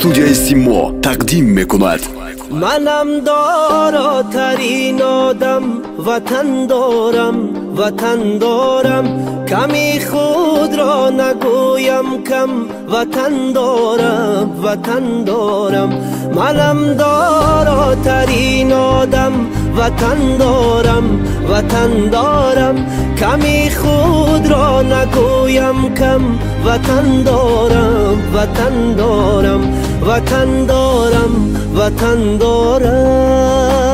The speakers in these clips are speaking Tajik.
Студияи Симо тақдим мекунад. Манам доротарин одам, ватан дорам, ватан дорам. Ками худро нагӯям кам, ватан дорам, ватан дорам. Манам доротарин одам, ватан дорам, ватан дорам. Ками худро нагӯям кам, ватан дорам, ватан дорам, ватан дорам, ватан дорам.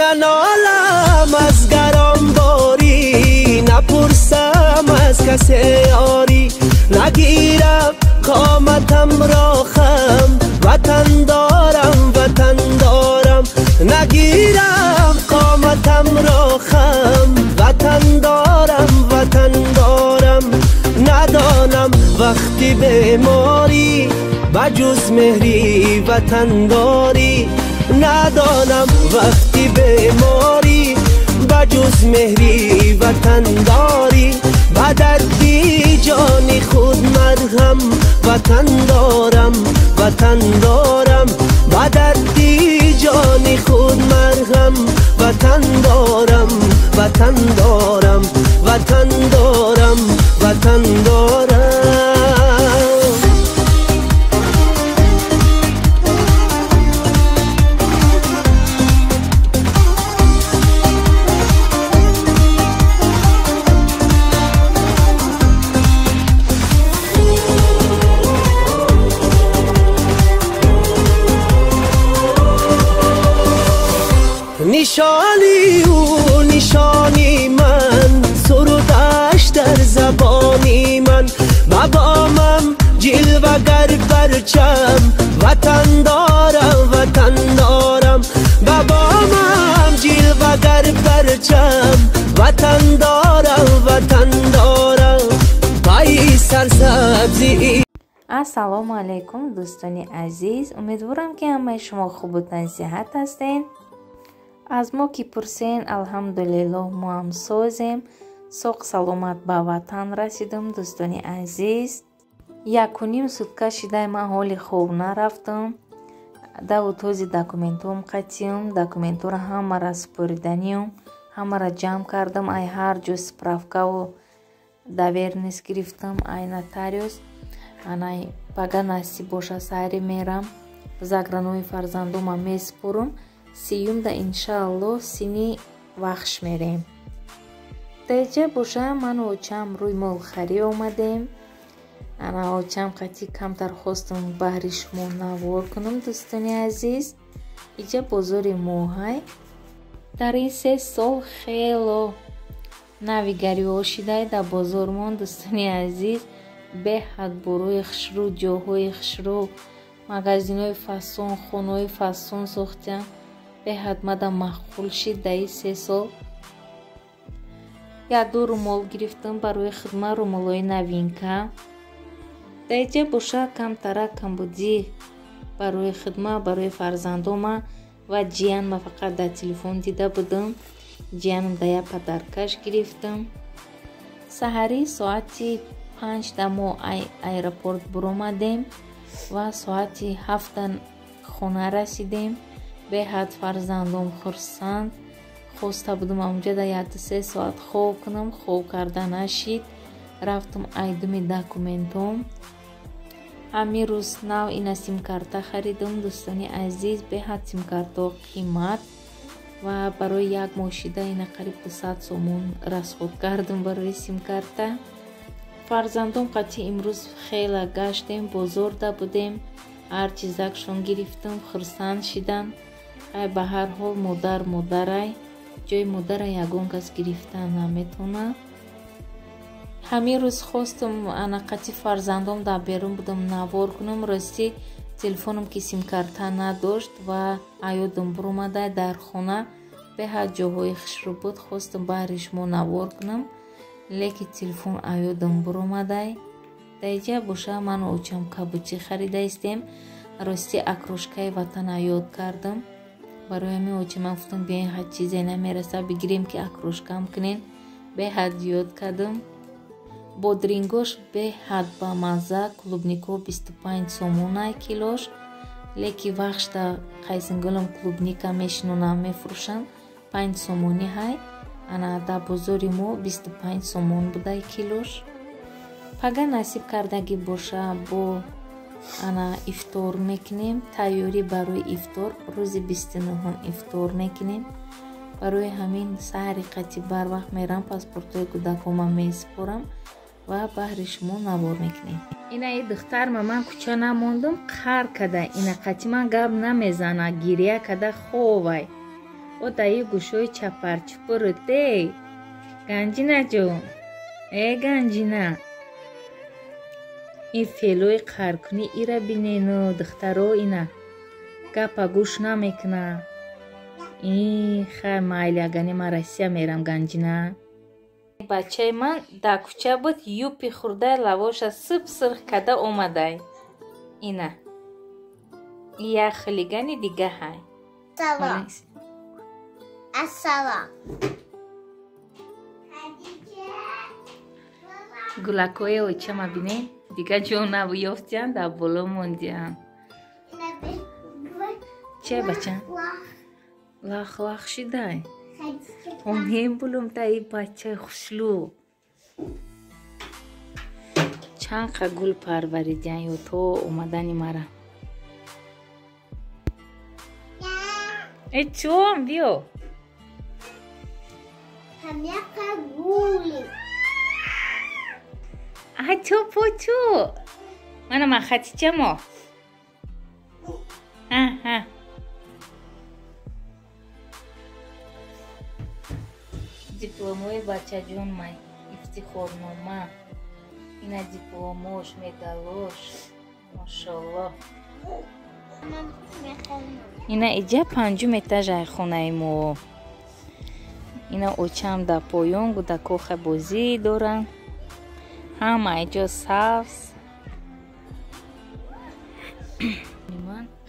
Нанолам аз гаронборӣ, напурсам аз касе ёрӣ, нагирам қоматамро хам, ватан дорам, ватан дорам. Нагирам қоматамро хам, ватан дорам, ватан дорам. Надонам вақти беморӣ, ба ҷуз меҳри ватандорӣ. Надонам вақти беморӣ, ба ҷуз меҳри ватандорӣ. Ба дарди ҷони худ марҳам, ватан дорам, ватан дорам. Ба дарди ҷони худ марҳам, ватан дорам, ватан дорам, ватан дорам, ватан дорам. Нишони ӯ нишони ман, сурудаш дар забони ман. Ба бомам ҷилвагар парчам, ватан дорам, ватан дорам. Ба бомам ҷилвагар парчам, ватан дорам, ватан дорам. Пайи сарсабзи. Ассалому алайкум, дӯстони азиз. Умедворам, ки ҳамаи шумо хубу тансиҳат ҳастед. Аз мо ки пурсен, алҳамдулиллоҳ, мо ҳам созем. Соқ саломат ба ватан расидум, дӯстони азиз. 1.5 сутка шидай ман ҳоли хоб нарафтам. Даву този документом қатиюм, документора ҳамара супориданиюм, ҳамара ҷамъ кардам, ай ҳар ҷо справкаву доверенность гирифтам, ай нотариус. Анай пага насиб боша сайри мерам, загранои фарзандома месупорум. Сиюмда иншааллоҳ сини вахш мерем. Деҷа боша ману очам рӯй молхарӣ омадем. Ана очам қатӣ камтар хостум баҳри шумо навор кунам, дӯстони азиз. Иҷа бозори моҳай. Дар ин 3 сол хело навигариҳо шидай дар бозормон, дӯстони азиз. Беҳад борҳои хушрӯ, ҷоҳои хушрӯ, магазинҳои фасон, хонаҳои фасон сохтям. Беҳад мадам маъқул шид дар ин 3 сол. 1-2 румол гирифтам барои хидмат, румолҳои новинка. Дар иҷа боша камтара камбудӣ барои хидмат, барои фарзандома ва ҷиянма фақат дар телефон дида будам. Ҷиянам да як падаркаш гирифтам. Саҳарӣ соати 5 да мо аэропорт буромадем ва соати 7 хона расидем. Беҳад фарзандом хурсанд. Хоста будам онҷа да 1-3 соат хоб кунам, хоб карда нашид. Рафтам айдуми документом. Ҳамин рӯз нав ина симкарта харидам, дӯстони азиз. Беҳад симкарто қимат ва барои як моҳ шида ина қариб 200 сомон расход кардам барои симкарта. Фарзандом қатъи имрӯз хела гаштем, бозорда будем, ҳар чизакшон гирифтам, хурсанд шидан. Ай ба ҳар ҳол модар модарай, ҷои модара ягон кас гирифта наметавонад. Ҳамин рӯз хостум ана қатъи фарзандом дар берун будам навор кунам. Ростӣ телефоном ки симкарта надошт ва аёдам буромада дар хона беҳад ҷоҳои хушрӯ буд. Хостум баҳри шумо навор кунам. Леки телефон аёдам буромадай. Даиҷа боша ману очам кабучӣ харида истем. Рости окрошкаи ватана ёд кардам. Барои ҳамин очаман гуфтам биёен ҳар чизе намераса бигирем ки окрошкам кунен. Беҳад ёд кардам. Бодрингош беҳад бамазза, клубнико 25 сомонай килош. Леки вақшта қайсинголам клубника мешинонам мефурӯшанд 5 сомонӣ ҳай. Ана дар бозори мо 25 сомон будай килош. Пага насиб кардагӣ боша бо ана ифтор мекунем. Тайёрӣ барои ифтор рӯзи 29 ифтор мекунем. Барои ҳамин саҳари қатӣ барвақт мерам, паспортҳои кӯдакома месупорам ва баҳри шумо навор мекунем. Ина и духтарма ман кӯча намондум, қар када. Ина қатӣ ман гап намезана, гиря када ховай. О даи гӯшои чапарчупуру дей. Ганҷинаҷон, э ганҷина. Ин феълои қаркунӣ ира бинену духтаро ина. Гапа гӯш намекуна. Ин хай майли агане ман Россия мерам ганҷина. Бачаи ман дар кӯча буд, юпи хӯрдай лавоша сиб сирх када омадай. Ина. Як хулигани дига ҳай. Салом. Ассалом. Гулакҳои очама бинед, дига ҷо наёфтиянд, дар боло мондиянд. Че бача? Лах лах шидай. Омем булум та и бачаи хушлу. Чанд қа гул парваридиян ё то омадани мара. Э чом биё. Ҳамяқа гули. Ачо почо. Мана ман Хатичамо. Аҳа. Дипломои бачаҷон май, ифтихорнома. Ина дипломош, медалош. Машоллоҳ. Ина иҷа панҷум этажаи хонаи мо. Ина очам дар поён гудакоха бозӣ доранд. Ҳама иҷо сабз.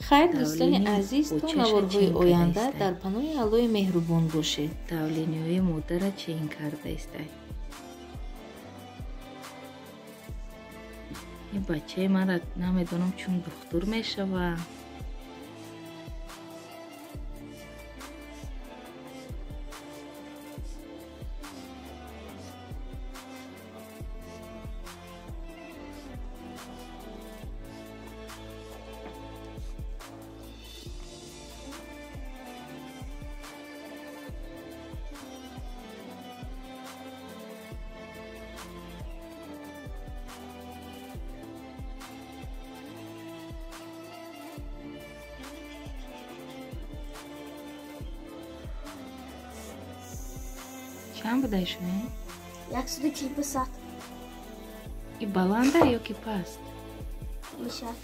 Хайр дӯстони азиз, то наворҳои оянда дар паноҳи Аллоҳи меҳрубон бошед. Давлениҳои модара чен карда истай. Ин бачаи мара намедонам чун духтур мешавад. Чанд будай шумо? 147. И баланда ё ки паст? Мешавад.